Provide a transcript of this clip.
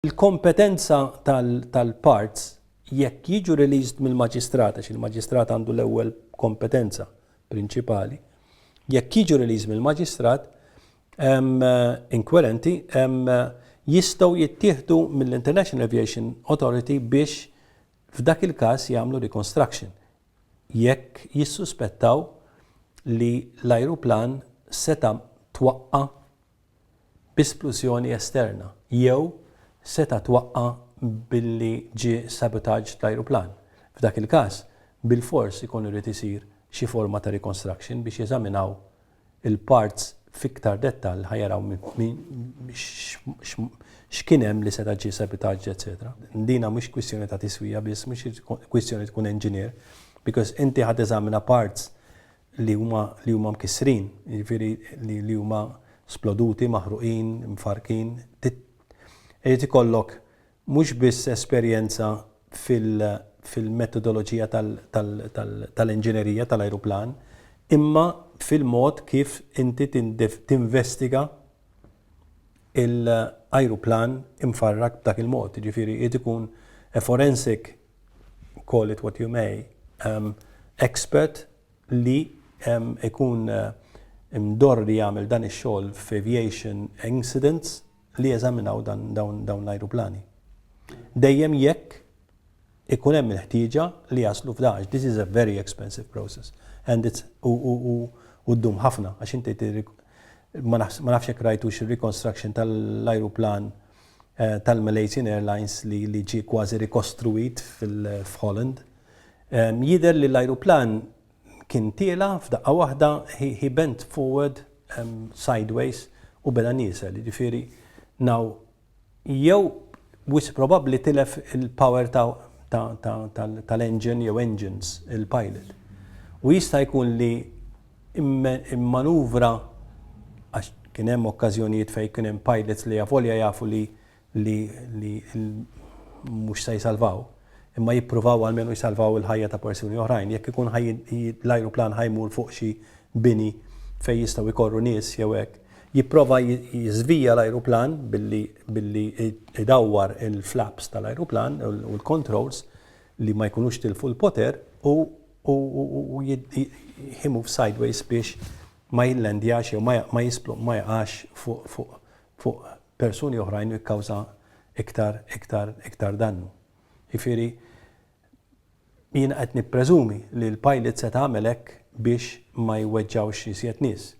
Il-kompetenza tal-parts jekk jiġu released mill-maġistrat, għax il-maġistrat għandu l-ewwel kompetenza prinċipali, jekk jiġu released mill-maġistrat inkwerenti, jistgħu jittieħdu mill-International Aviation Authority biex f'dak il-każ jagħmlu reconstruction jekk jissuspettaw li l-ajruplan seta' twaqqa' bi splużjoni esterna jew seta' twaqqa' billi ġie sabotaged l-ajruplan. F'dak il-każ, bilfors ikun irid isir xi forma ta' reconstruction biex jeżaminaw il-parts f'iktar dettall ħa jaraw x'kien hemm li seta' ġie sabotaged etc. Dina mhux kwistjoni ta' tiswija biss, mhux kwistjoni tkun engineer, because inti ħa teżamina parts li huma li huma mkissrin, jiġifieri li li huma sploduti, maħruqin, mfarrkin. Irid ikollok mhux biss esperjenza fil fil-metodoloġija tal-inġinerija tal-ajruplan, imma fil-mod kif inti tinvestiga l-ajruplan imfarrak b'dak il-mod. Jiġifieri jrid ikun a forensic call it what you may, expert li ikun imdorri jagħmel dan ix-xogħol f'aviation incidents li jeżaminaw dawn l-ajruplani. Dejjem jekk ikun hemm il-ħtieġa li jaslu f'da, għax this is a very expensive process and it's u ddum ħafna għax inti ma nafx jekk rajtux ir-reconstruction tal-ajruplan tal-Malaysian Airlines li li ġie kważi rikostruwit f'Holland. Jidher li l-ajruplan kien tiela' f'daqqa waħda he, he bent forward sideways u beda nieżel, jiġifieri now jew wisq probabbli tilef il-power ta' tal-engine jew engines il-pilot. U jista' jkun li immanuvra għax kien hemm okkażjonijiet fejn kien hemm pilots li avolja jafu li li li mhux se jsalvaw, imma jippruvaw almenu jsalvaw il-ħajja ta' persuni oħrajn. Jekk ikun l-ajruplan ħa jmur fuq xi bini fejn jistgħu jkorru nies jew hekk, jipprova jiżvija l-ajruplan billi billi idawwar il-flaps tal-ajruplan u l-controls li ma jkunux tilfu l-poter u u he moves sideways biex ma jillendjax jew ma jisplu ma jaqax fuq fuq fuq persuni oħrajn u jikkawża iktar iktar iktar dannu. Jifieri jiena qed nippreżumi li l-pilot se tagħmel hekk biex ma jweġġgħux iżjed nies.